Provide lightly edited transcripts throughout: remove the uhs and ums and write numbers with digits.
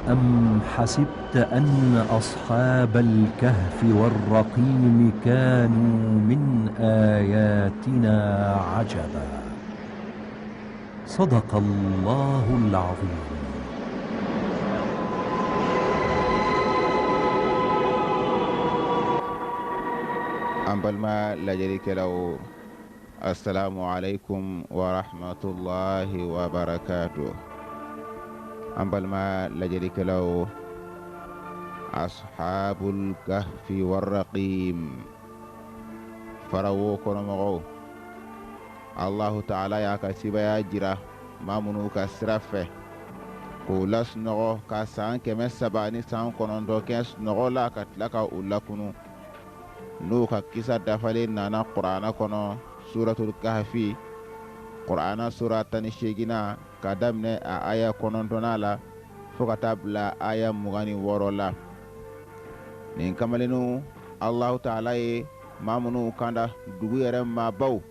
أم حسبت أن أصحاب الكهف والرقيم كانوا من آياتنا عجبا. صدق الله العظيم. An balima lajɛlikɛlaw, assalamu alaikum wa rahmatullahi wa barakatuh. An balima lajɛlikɛlaw, ashabul kahfi warraqim, farawo kɔnɔmɔgɔw, Allahu taala y'a ka sebaya jira maa minnu ka sira fɛ k'u lasunɔgɔ ka san 390 kɛ sunɔgɔ la, ka tila ka u lakunu, n'u ka kisa dafalen nana Kurana kɔnɔ, suratul kahfi, Kurana sura 18na, ka daminɛ a aya 9nan la fo ka taa bila aya 26 la. Nin kamalenninw, Allahu taala ye maa minnu kanda, dugu yɛrɛ maabaw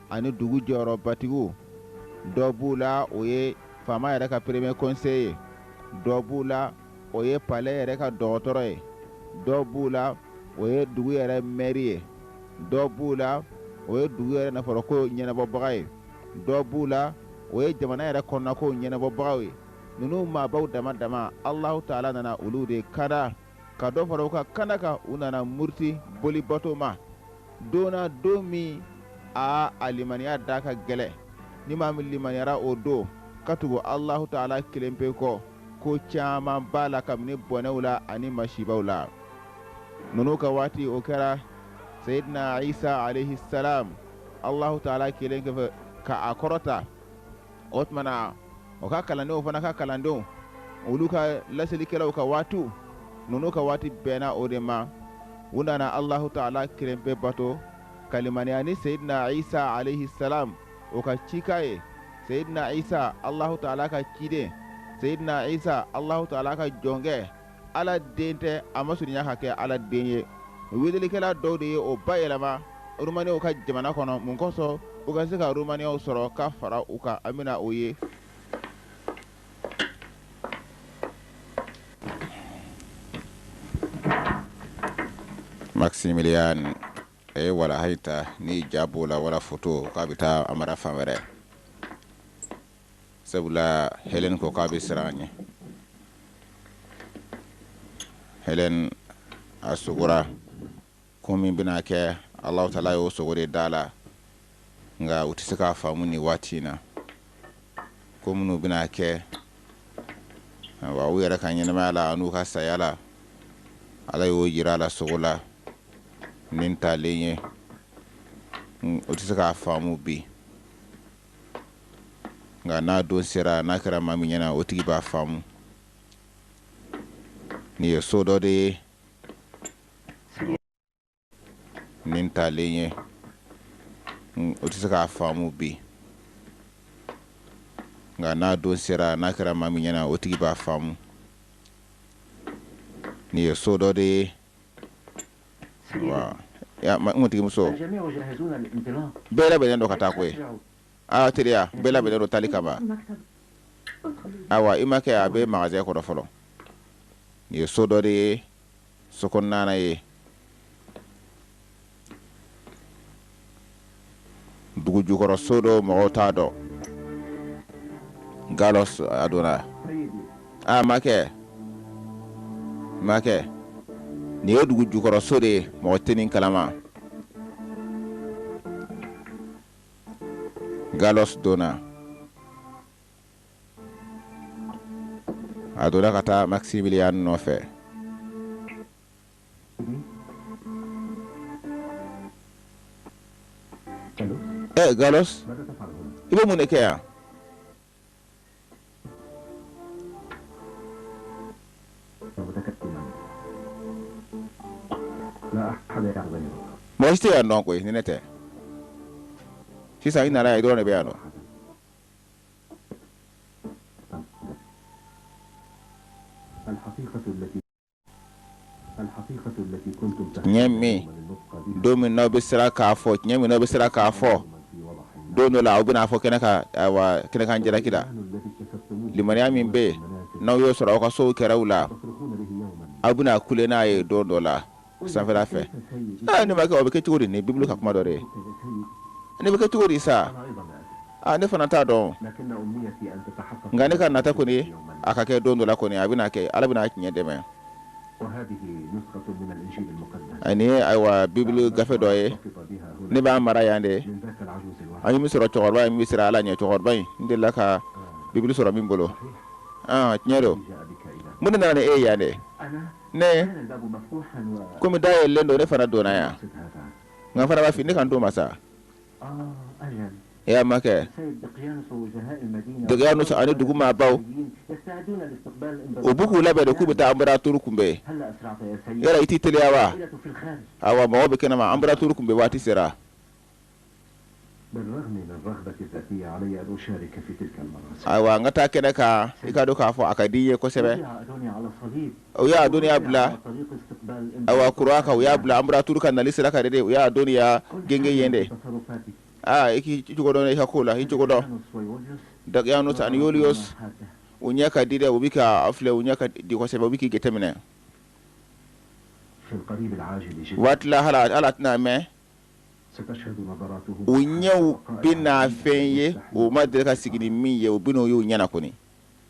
ani dugu jɔyɔrɔbatigiw, dɔ b'u la, o ye faama yɛrɛ ka premier conseiller ye, dɔ b'u la, o ye palais yɛrɛ ka dɔgɔtɔrɔ ye, dɔ b'u la, o ye dugu yɛrɛ maire ye, dɔ b'u la, o ye dugu yɛrɛ nafoloko ɲɛnabɔbaga ye, dɔ b'u la, o ye jamana yɛrɛ kɔnɔnakow ɲɛnabɔbagaw ye. Ninnu maabaw dama dama, Allahu taala nana olu de kanda, ka dɔ fara u ka kanda kan. U nana muruti bolibato ma don na, don min a alimaniya da ka gɛlɛ. Ni maa min limaniyara o don ka tugu Allahu taala kelen pe kɔ, ko caman b'a la kabini bɔnɛw la ani masibaw la. Ninnu ka waati, o kɛra Seyidina Isa alayhi salam, Allahu taala kelen kɛfɛ ka a kɔrɔta. O tuma na, o ka kalandenw fana ka kalandenw, olu ka laselikɛlaw ka waatiw, ninnu ka waati bɛnna o de ma. U nana Allahu taala kelen pe bato, ka limaniya ni Seyidina Isa alayhi salam o ka cika ye. Seyidina Isa, Allahu taala ka ciden, Seyidina Isa, Allahu taala ka jɔnkɛ, Ala den tɛ, a ma surunya ka kɛ Ala den ye. Weelelikɛla dɔw de ye o bayɛlɛma Romaniw ka jamana kɔnɔ. Mun kosɔn? U ka se ka Romaniw sɔrɔ ka fara u kan. An bɛna o ye. Maximilian a ye walaha in ta ni ja b'o la wala foto, k'a bɛ taa a mara fan wɛrɛ, sabula Helen ko k'a bɛ siran a ɲɛ. Helen a sogora ko min bɛna kɛ, Alahu taala y'o sogo de da la, nka u tɛ se k'a faamu nin waati in na, ko minnu bɛna kɛ wa u yɛrɛ ka ɲɛnamaya la an'u ka saya la. Ala y'o jira a la sogo la nin talen ye, o tɛ se k'a faamu bi, nka n'a don sera, n'a kɛra maa min ɲɛna, o tigi b'a faamu. Nin ye so dɔ de ye nin talen ye, o tɛ se k'a faamu bi, nka n'a don sera, n'a kɛra maa min ɲɛna, o tigi b'a faamu. Nin ye so dɔ de ye wa n kuntigimuso, bɛɛ labɛnnen don ka taa koyi. Aa teriya, bɛɛ labɛnnen don taali kama. Ayiwa, i ma kɛ a bɛ magasin kɔnɔ fɔlɔ. Nin ye so dɔ de ye, so kɔnɔna ye dugu jukɔrɔ so dɔ, mɔgɔw t'a dɔn. Galos a donna. A ma kɛ, ma kɛ, nin ye dugu jukɔrɔ so de ye, mɔgɔ tɛ nin kalama. Galos donna, a donna ka taa Maximilian nɔfɛ. Ɛ Galos, i bɛ mun de kɛ yan? Mɔgɔ si tɛ yan dɔn koyi ni ne tɛ. Sisan i nana yan, i dɔrɔn de bɛ yan nɔ. Tiɲɛ min, don min n'aw bɛ siran k'a fɔ, tiɲɛ min n'aw bɛ siran k'a fɔ, don dɔ la aw bɛna fɔ kɛnɛ kan, ayiwa, kɛnɛ kan jalaki la. Limaniya min bɛ yen. N'aw y'o sɔrɔ aw ka sow kɛrɛw la, aw bɛna kule n'a ye don dɔ la sanfɛla fɛ. Aa, ne ma kɛ, o bɛ kɛ cogo di? Nin Bibulu ka kuma dɔ de ye. Nin bɛ kɛ cogo di sa? Aa, ne fana t'a dɔn, nka ne ka nata kɔni, a ka kɛ don dɔ la kɔni, a bɛna kɛ. Ala bɛna tiɲɛ dɛmɛ. Ani ayiwa, Bibulu gafe dɔ ye, ne b'a mara yan de. An ye min sɔrɔ cɛkɔrɔba in bɛ siran Ala ɲɛ, cɛkɔrɔba in, n delila ka Bibulu sɔrɔ min bolo. Aa, tiɲɛ don. Mun de nana ni e ye yan de? Ne komi da yɛlɛlen don, ne fana donna yan, nka fana b'a fɔ ne ka n d'o ma sa. E ma kɛ Dɔgɔyanus ani dugu maabaw, u b'u k'u labɛn de k'u bɛ taa anperaturu kunbɛn. Yala i t'i teliya wa? Awa, mɔgɔ bɛ kɛnɛma, anperaturu kunbɛn waati sera. Ayiwa, n ka taa kɛnɛ kan. I ka dɔn k'a fɔ a ka di i ye kosɛbɛ. U y'a Adoniya bila, ayiwa, kuruwa kan. U y'a bila anperaturu ka nali sira kan de. U y'a Adoniya genge yen de. Aa, i k'i cogo dɔn i ka ko la, i cogo dɔn. Dakiyanus ani Yoliyos, u ɲɛ ka di dɛ. U bɛ k'a filɛ, u ɲɛ ka di kosɛbɛ, u bɛ k'i jateminɛ. Waati la, hala tɛna mɛn, u ɲɛw bɛna fɛn ye u ma deli ka sigi ni min ye. U bɛn'o ye u ɲɛna kɔni,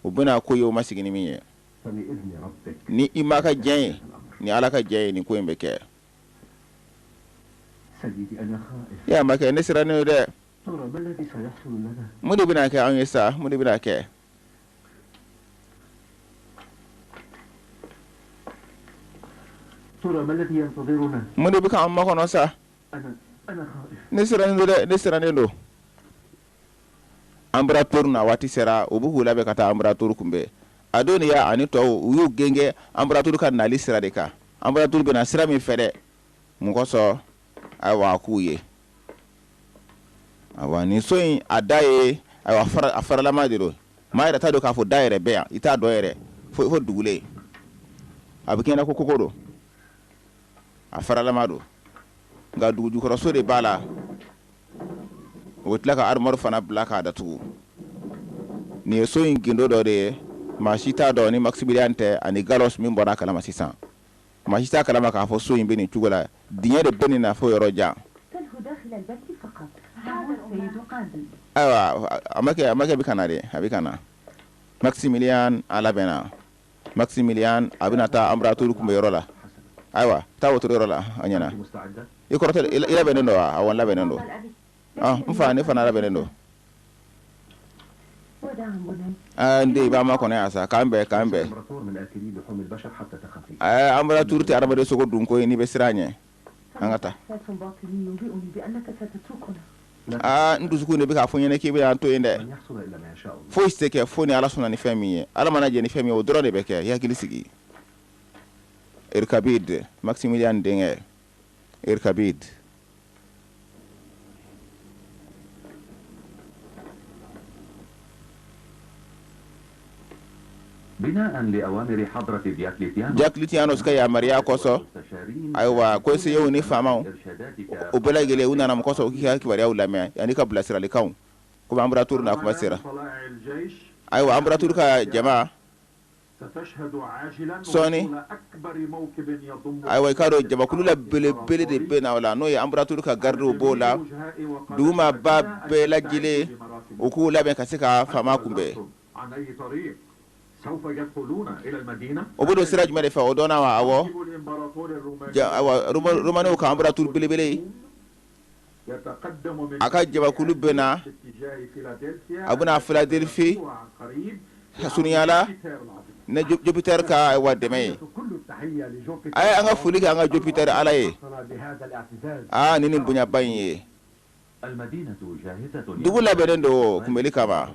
u bɛna ko ye u ma sigi ni min ye. Ni i ma ka diɲɛ ye, ni Ala ka diɲɛ ye, nin ko in bɛ kɛ. Ya makɛ, ne sirannen don dɛ. Mun de bɛna kɛ anw ye sa? Mun de bɛna kɛ? Mun de bɛ k'an makɔnɔ sa? Ne sirannen don dɛ, ne sirannen don. Anperaturu na waati sera, u b'u k'u labɛn ka taa anperaturu kunbɛn. Adoniya ani tɔw, u y'u genge anperaturu ka nali sira de kan. Anperaturu bɛna sira min fɛ dɛ, mun kosɔn? Ayiwa, a k'u ye, ayiwa, nin so in, a da ye, ayiwa, a faralama de don. Maa yɛrɛ t'a dɔn k'a fɔ da yɛrɛ bɛ yan. I t'a dɔn yɛrɛ fo dugulen. A bɛ kɛ ko koko don, a faralama don, nka dugujukɔrɔso de b'a la. U bɛ tila ka armoire fana bila k'a datugu. Nin ye so in gindo dɔ de ye. Maa si t'a dɔn ni Maximilian tɛ ani Galos min bɔra a kalama sisan. Maa si t'a kalama k'a fɔ so in bɛ nin cogo la. Dingɛ de bɛ nin na fo yɔrɔ jan. Ayiwa, a ma kɛ, a ma kɛ, bɛ ka na de, a bɛ ka na. Maximilian a labɛnna. Maximilian a bɛna taa anperaturu kunbɛnyɔrɔ la. Ayiwa, taa wotoro yɔrɔ la, a ɲɛna. I kɔrɔtɔ, i labɛnnen don wa? Awɔ, n labɛnnen don. N fa, ne fana labɛnnen don. N den, i b'a makɔnɔ yan sa. K'an bɛn, k'an bɛn. Anperaturu tɛ adamaden sogo dun koyi, n'i bɛ siran a ɲɛ. An ka taa. Aa, n dusukun de bɛ k'a fɔ n ɲɛna k'i bɛ an to yen dɛ. Foyi tɛ kɛ fo ni Ala sɔnna ni fɛn min ye. Ala mana jɛn ni fɛn min ye, o dɔrɔn de bɛ kɛ. I hakili sigi. Erikabid, Maximilian denkɛ Erikabid. Diocletianus ka yamaruya kosɔn, ayiwa, conseillers ni faamaw, o bɛɛ lajɛlen, u nana mun kosɔn? U k'i ka kibaruyaw lamɛn ani ka bilasiralikanw, komi anperaturu na kuma sera. Ayiwa, anperaturu ka jama sɔɔni, ayiwa, i k'a dɔn jamakulu la belebele de bɛ na o la, n'o ye anperaturu ka garidiw b'o la, dugumaaba bɛɛ lajɛlen, u k'u labɛn ka se ka faama kunbɛn. O bɛ don sira jumɛn de fɛ, o dɔnna wa? Awɔ, ayiwa, Romanew ka anperaturu belebele, a ka jamakulu bɛ na, a bɛna Philadelphie surunya la ni Jupiter ka, ayiwa, dɛmɛ ye. A ye an ka foli kɛ an ka Jupiter Ala ye. Aa, ni nin bonyaba in ye, dugu labɛnnen don kunbɛli kama,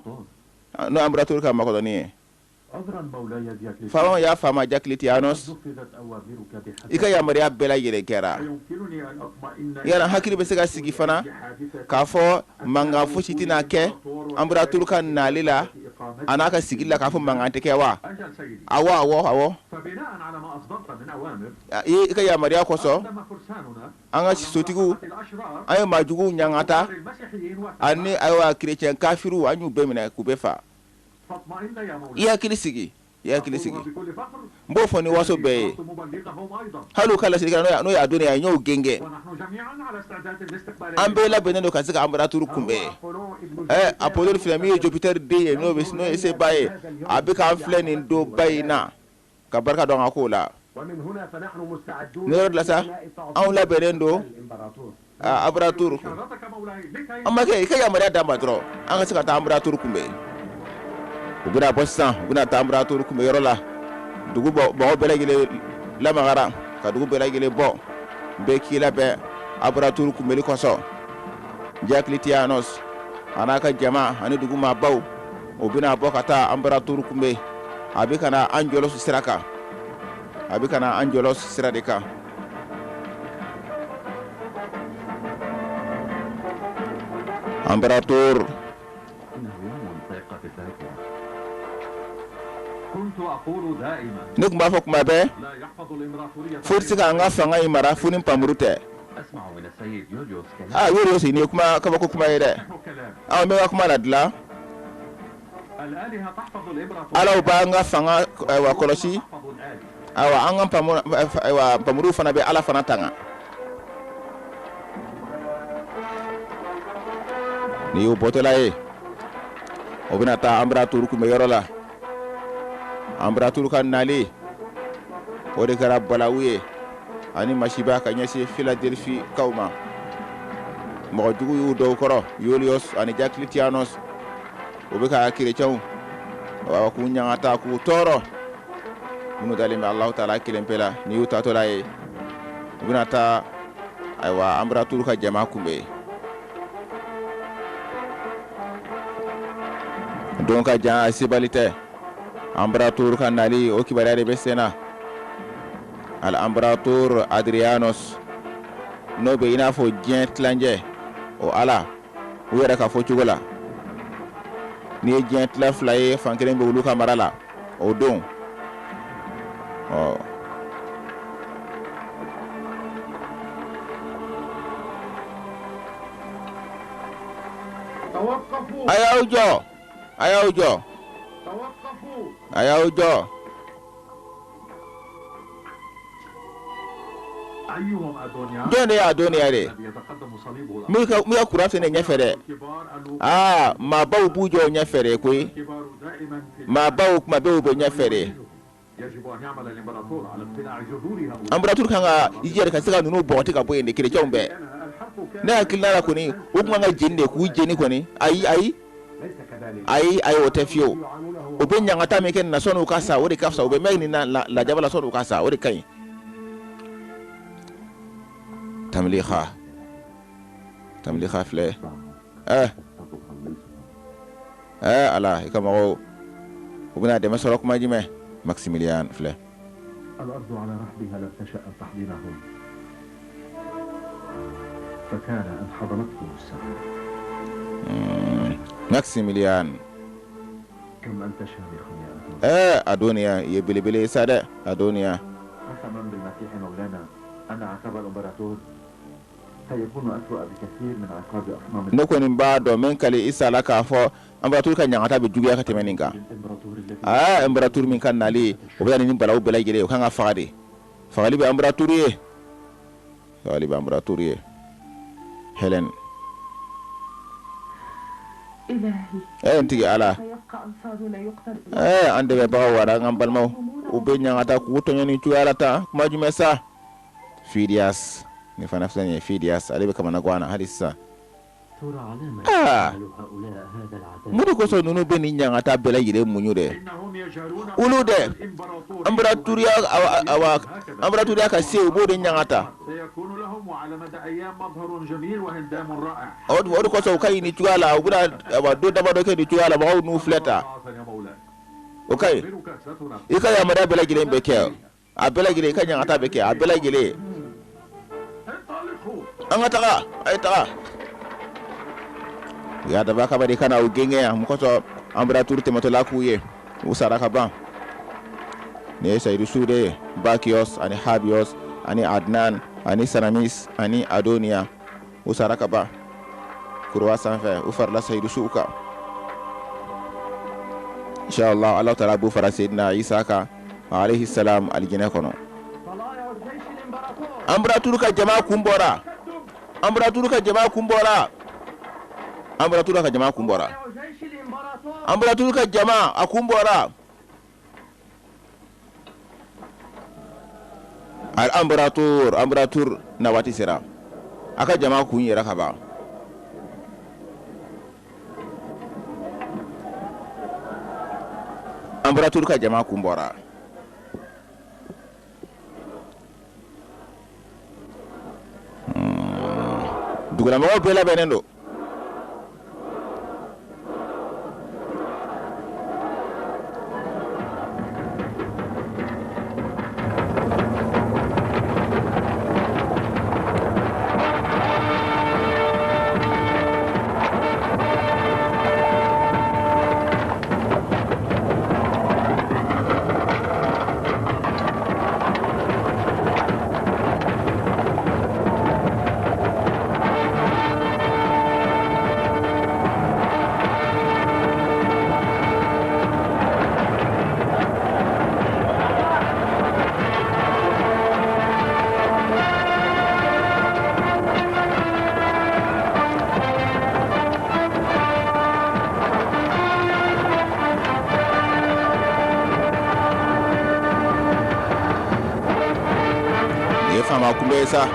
n'o anperaturu ka makɔnɔni ye. Faamaw ya faama Diocletianus, i ka yamaruya bɛɛ lajɛlen kɛra. Yala hakili bɛ se ka sigi fana k'a fɔ mankan fosi tɛna kɛ anperaturu ka nali la a n'a ka sigi la, k'a fɔ mankan tɛ kɛ wa? Awɔ, awɔ, awɔ, i ka yamaruya kosɔn, an ka sotigiw, an ye maajuguw ɲangata ani, ayiwa, kerecɛn kafiriw, an y'u bɛɛ minɛ k'u bɛɛ fa. I hakili sigi. I hakili sigi, n b'o fɔ ni waso bɛɛ ye. Hali u ka laselikɛla, n'o ye Adoniya ye, n y'o gɛngɛn. An bɛɛ labɛnnen don ka se ka anbaraturu kunbɛn. Ɛ, Apollon filɛ, min ye Jupiter den ye, n'o ye seba ye, a bɛ k'an filɛ nin donba in na ka barika don an ka kow la. Nin yɔrɔ de la sa, anw labɛnnen don anbaraturu. An ma kɛ, i ka yamaruya d'an ma dɔrɔn, an ka se ka taa anbaraturu kunbɛn. U bɛna bɔ sisan, u bɛna taa anbaraturu kunbɛn yɔrɔ la. Dugu mɔgɔ bɛɛ lajɛlen lamagara ka dugu bɛɛ lajɛlen bɔ, bɛɛ k'i labɛn anbaraturu kunbɛnli kosɔn. Diocletianus a n'a ka jama ani dugu maabaw, o bɛna bɔ ka taa anbaraturu kunbɛn. A bɛ ka na Angelus sira kan, a bɛ ka na Angelus sira de kan. Empereur. Ne tun b'a fɔ kuma bɛɛ, foyi tɛ se k'an ka fanga in mara fo ni npanmuru tɛ. Aa, Yɔrɔ nin ye kuma kabako kuma ye dɛ. Aw bɛ ka kuma ladilan. Alaw b'an ka fanga ayiwa kɔlɔsi, ayiwa an ka ayiwa npanmuru fana bɛ Ala fana tanga. N'i y'o bɔtɔla ye, o bɛna taa anbaraturu kunbɛn yɔrɔ la. Anbaraturu ka nali, o de kɛra balawu ye ani masiba ka ɲɛsin Filadelfikaw ma. Mɔgɔ jugu y'u dɔw kɔrɔ, Yoliyɔs ani Diocletianus, o bɛ ka kerecɛnw k'u ɲangata, k'u tɔɔrɔ, minnu dalen bɛ Alahu taala kelen pe la. N'i y'u taatɔla ye, u bɛna taa ayiwa anbaraturu ka jama kunbɛn. Don ka jan, a sebali tɛ. Anbaraturu ka nali, o kibaruya de bɛ sen na. Al anbaraturu Adrianos, n'o bɛ i n'a fɔ diɲɛ tilancɛ, o Ala u yɛrɛ ka fɔ cogo la, n'i ye diɲɛ tila fila ye, fan kelen bɛ olu ka mara la o don. Ɔ, a y'aw jɔ, a y'aw jɔ, a y'aw jɔ. Jɔn de ye Adoniya de min ka kura filɛ nin ɲɛfɛ dɛ? Aa, maabaw b'u jɔ ɲɛfɛ de koyi. Maabaw kuma bɛɛ u bɛ ɲɛfɛ de. Anbaraturu kan ka i jija ka se ka ninnu bɔgɔti ka bɔ yen de, kerecɛnw bɛɛ. Ne hakilina la kɔni, u tun kan ka jeni de, k'u jeni kɔni. Ayi, ayi, ayi, ayi, o tɛ fiyewu. U bɛ ɲangata min kɛ nin na, sɔnni u ka sa, o de ka fisa. U bɛ mɛn nin na lajaba la, sɔnni u ka sa, o de ka ɲi. Tamiliha, tamiliha filɛ. Ɛɛ ɛɛ, Ala, i ka mɔgɔw, u bɛna dɛmɛ sɔrɔ kuma jumɛn? Maximilian filɛ. Maximilian. Ɛɛ, Adoniya, i ye belebele ye sa dɛ, Adoniya. Ne kɔni b'a dɔn, n bɛ n kali Isa la k'a fɔ anbaraturu ka ɲangata bɛ juguya ka tɛmɛ nin kan. Aa, anbaraturu min ka nali, o bɛ na ni balawu bɛɛ lajɛlen ye, o kan ka faga de. Fagali bɛ anbaraturu ye, fagali bɛ anbaraturu ye. Helen, ɛ, n tigi Ala, ɛ, an dɛmɛbagaw wara, an ka balimaw, u bɛ ɲangata k'u tɔɲɔ nin cogoya la tan, kuma jumɛn sa? Fidias nin fana filɛ nin ye. Fidias, ale bɛ kamanagan na hali sisan. Aa, mun de kosɔn ninnu bɛ nin ɲangata bɛɛ lajɛlen muɲu dɛ? Olu dɛ, anbaraturiya, awa anbaraturiya ka se, u b'o de ɲangata. O de kosɔn u ka ɲi nin cogoya la. U bɛna awa don damadɔ kɛ nin cogoya la, mɔgɔw n'u filɛ ta. O ka ɲi, i ka yamaruya bɛɛ lajɛlen bɛ kɛ, a bɛɛ lajɛlen. I ka ɲangata bɛ kɛ, a bɛɛ lajɛlen. An ka taga, a ye taga. U y'a dab'a kama de ka na u gɛngɛn yan. Mun kosɔn? Anbaraturu tɛmɛtɔla k'u ye, u sara ka ban. Nin ye sayidu su de ye, Bakiyɔs ani Habiyɔs ani Adnan ani Sanamis ani Adoniya, u sara ka ban kuruwa sanfɛ, u farala sayidu suw kan. Inshallah Ala taala b'u fara Seydina Isa kan alayhi salam alijinɛ kɔnɔ. Anbaraturu ka jama kun bɔra, anbaraturu ka jama kun bɔra, anbaraturu ka jama kun bɔra, anbaraturu ka jama a kun bɔra. Al-Ambaratur, Ambaratur na waati sera, a ka jama kun yera ka ban. Ambaratur ka jama kun bɔra. Dugulamɔgɔw bɛɛ labɛnnen don. Nin ye faama kunbɛ ye sa,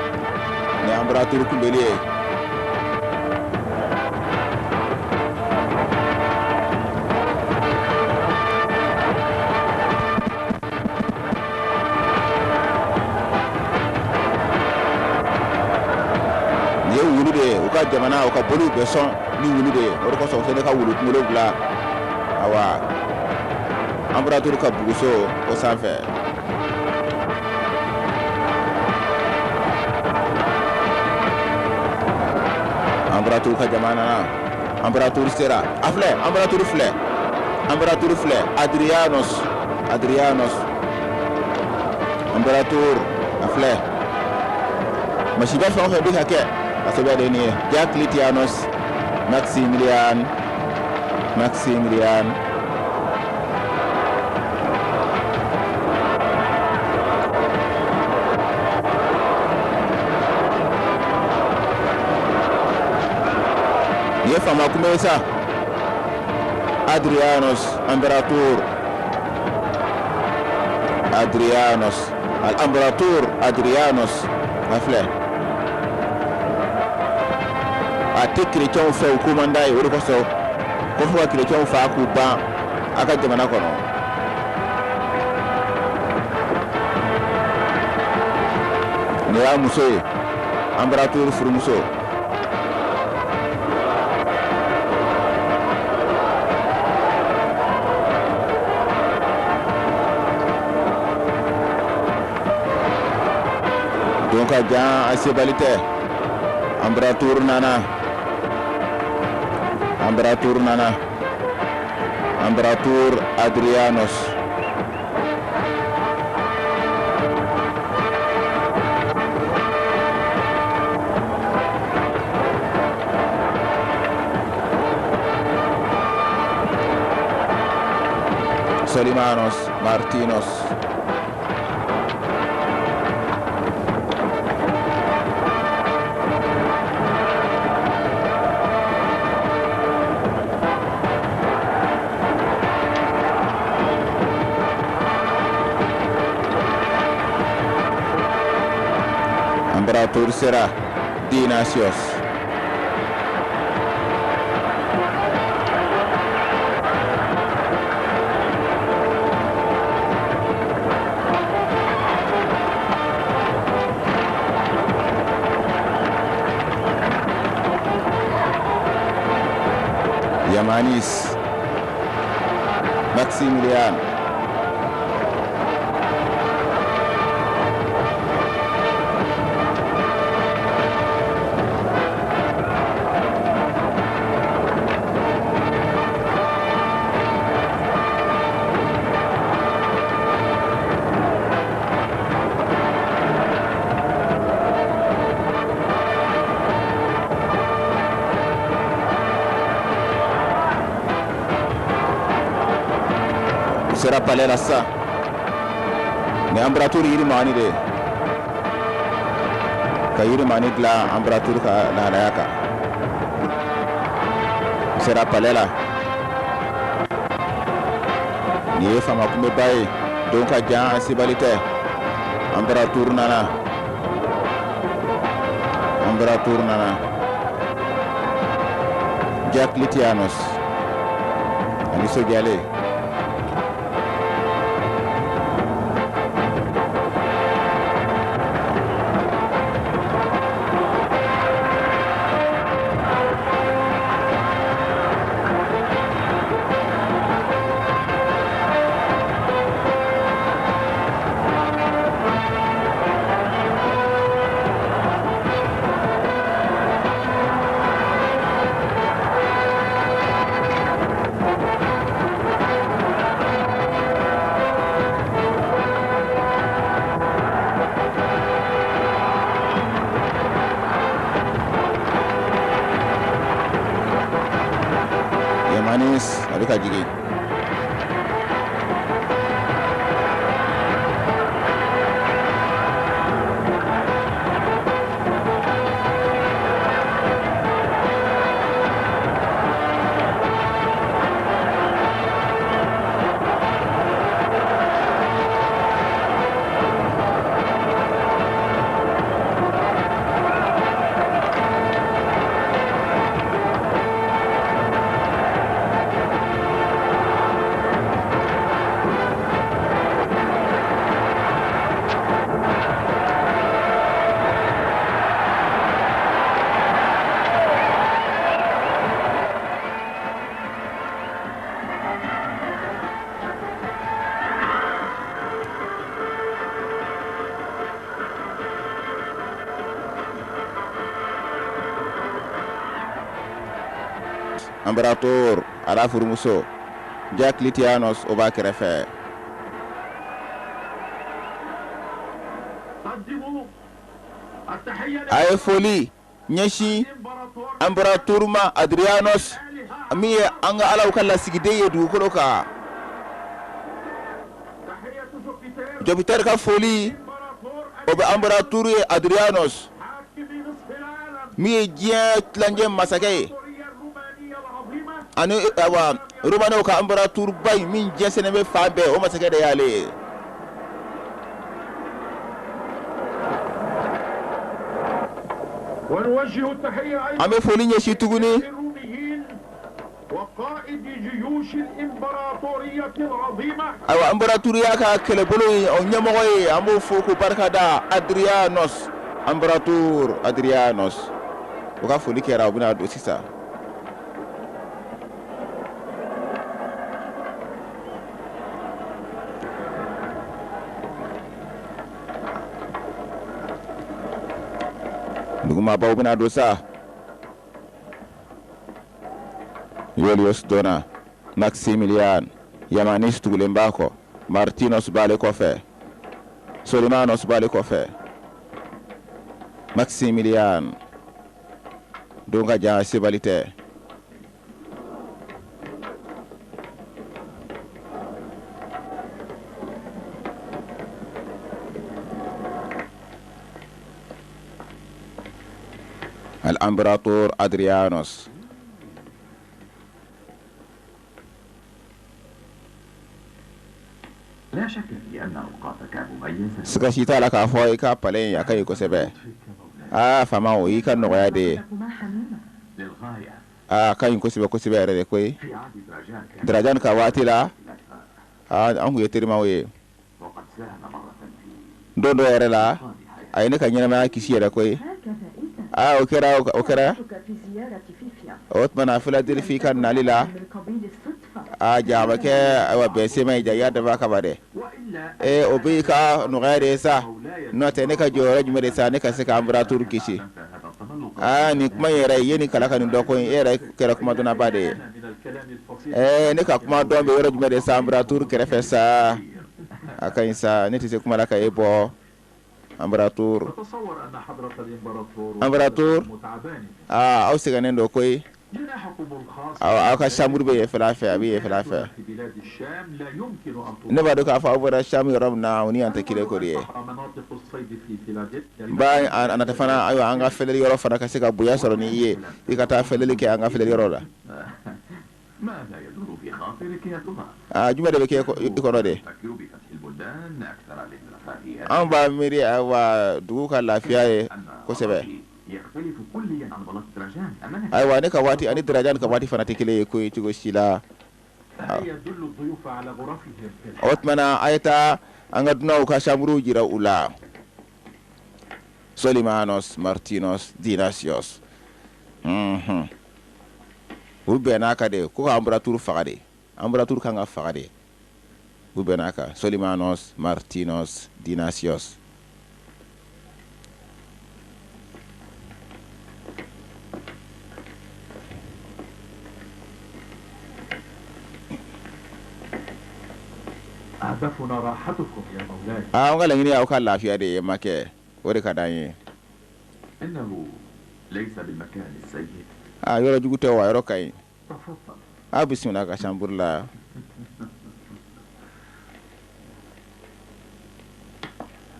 nin ye anbaraturu kunbɛli ye. Nin ye wulu de ye, u ka jamana u ka boliw bɛ sɔn ni wulu de ye, o de kosɔn u selen ka wulu kunkolo bila awa anbaraturu ka buguso o sanfɛ. Anbaraturu ka jama nana, anbaraturu sera, a filɛ, anbaraturu filɛ, anbaraturu filɛ, Adrianos, Adrianos, anbaraturu a filɛ. Masiba fɛn o fɛn bɛ ka kɛ, a sɛbɛn de ye nin ye. Diocletianus, Maximilian, Maximilian. Nin ye faama kunbɛ ye sa. Adrianos, Imperator. Adrianos, Al-Imperator Adrianos, a filɛ. A tɛ kerecɛnw fɛ, u ko man d'a ye, o de kosɔn ko fo ka kerecɛnw faa k'u ban a ka jamana kɔnɔ. Nin y'a muso ye, Imperator furumuso. Don ka jan, a sebali tɛ. Imperator nana, Imperator nana, Imperator Adrianos. Solimanos, Martinos. Imperator sera, Dinasios. Yamanis, Maximilian. Sera palais la sisan. Nin empereur yirimani de ye ka yirimani dilan empereur ka lahalaya kan. U sera palais la. Nin ye faama kunbɛba ye, don ka jan, an sebali tɛ. Empereur nana, empereur nana. Diocletianus a nisɔndiyalen. Yamanis a bɛ ka jigin. Empereur a n'a furumuso Diocletianus, o b'a kɛrɛfɛ. A ye foli ɲɛsin empereur ma Adrianos, min ye an ka alaw ka lasigiden ye dugukolo kan. Jupiter ka foli, o bɛ empereur ye Adrianos, min ye diɲɛ tilancɛ masakɛ ye, ani awa Romanɛw ka empereur ba in min jɛnsɛnnen bɛ fan bɛɛ, o masakɛ de y'ale ye. ونوجه التحية أيضا An bɛ foli ɲɛsin tuguni للروميين وقائد جيوش الإمبراطورية العظيمة. Ayiwa, empereur ka kɛlɛbolo in, o ɲɛmɔgɔ ye, an b'o fo k'o barika da, Adrianos, empereur Adrianos. O ka foli kɛra, o bɛna don sisan. Dugumabaw bɛna don sa. Julius donna, Maximilian Yamanis tugulen b'a kɔ, Martinos b'ale kɔfɛ, Solimanos b'ale kɔfɛ. Maximilian don ka jan, sebali tɛ. الامبراطور ادريانوس. لا شك في أن أوقاتك مميزة. Siga si t'a la k'a fɔ i ka palais in a ka ɲi kosɛbɛ. Aa faama, o y'i ka nɔgɔya de ye. لكما حميمة. للغاية. Aa, ka ɲi kosɛbɛ kosɛbɛ yɛrɛ de koyi. في عهد دراجان كان Darajan ka waati la, الأكفاء. aa, an kun ye terimaw ye. وقد ساهم مرة في Don dɔ yɛrɛ la, إنقاذ حياة. a ye ne ka ɲɛnamaya kisi yɛrɛ koyi. هكذا إذا. Aa, o kɛra, o kɛra. رأيتك في زيارة فيفيا. O tuma na, Philadelphie ka nali la, من قبيل الصدفة. a jaa kɛ ayiwa bɛn sema ye, ja i y'a dabɔ a kama dɛ. وإلا Ee, o b'i ka nɔgɔya de ye sa. مولاي. N'o tɛ, ne ka jɔyɔrɔ jumɛn de sa ne ka se ka empereur kisi? أنت هذا التملق. Aa, nin kuma in yɛrɛ, i ye nin kala ka nin dɔn ko in, e yɛrɛ kɛra kumadɔnnaba de ye. أنا من الكلام الفصيح. Ɛɛ, ne ka kuma dɔn bɛ yɔrɔ jumɛn de sa empereur kɛrɛfɛ sa? A ka ɲi sa, ne tɛ se kuma la ka e bɔ, empereur. أتصور أن حضرة الإمبراطور Empereur. متعبان. Aa, aw sɛgɛnnen don koyi. جناحكم الخاص Aw ka chambre bɛ yen fɛla fɛ, a bɛ yen fɛla fɛ. في بلاد الشام لا يمكن أن Ne b'a dɔn k'a fɔ aw bɔra Sham yɔrɔ min na, o ni yan tɛ kelen ko de ye. مناطق الصيد في فيلادلفيا Ba a nata fana, ayiwa, an ka fɛlɛli yɔrɔ fana ka se ka bonya sɔrɔ ni i ye, i ka taa fɛlɛli kɛ an ka fɛlɛli yɔrɔ la. ماذا يدور في خاطرك يا ترى؟ Aa, jumɛn de bɛ kɛ i kɔnɔ de? نفكر بفتح البلدان أكثر للرفاهية. An b'a miiri, ayiwa, dugu ka lafiya ye أما kosɛbɛ. وقتي يختلف كليا عن بلاط تراجان أمانة. Ayiwa, ne ka waati ani Darajan ka waati fana tɛ kelen ye koyi cogo si la. هيا دل الضيوف على غرفهم في O tuma na, a ye taa an ka dunanw ka chambre jira u la. Solimanos, Martinos, Dinasios, u bɛn'a kan de ko ka empereur faga de, empereur kan ka faga de. U bɛn'a kan, Solimanos, Martinos, Dinasios. هدفنا راحتكم يا مولاي. Aa, an ka laɲini y'aw ka lafiya de ye, makɛ, o de ka d'an ye. إنه ليس بالمكان السيء. Aa, yɔrɔ jugu tɛ wa, yɔrɔ ka ɲi. تفضل. A bisimila ka chambre la.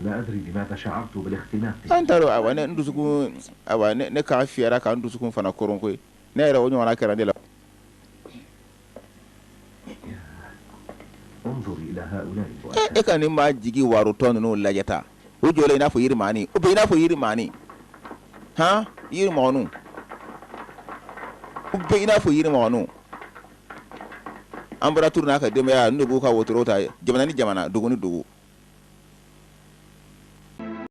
لا أدري لماذا شعرت بالاختناق. An t'a dɔn, awa, ne n dusukun, awa, ne kan fiyɛra ka n dusukun fana koron koyi. Ne yɛrɛ, o ɲɔgɔnna kɛra ne la. انظر إلى هؤلاء E البؤساء. E ka nin maa jigi waarotɔ ninnu lajɛ ta, u jɔlen i n'a fɔ yirimaani, u bɛ i n'a fɔ yirimaani han, yirimɔgɔninw, u bɛ i n'a fɔ yirimɔgɔninw. Empereur n'a ka denbaya, n'u de b'u ka wotoro ta jamana ni jamana, dugu ni dugu.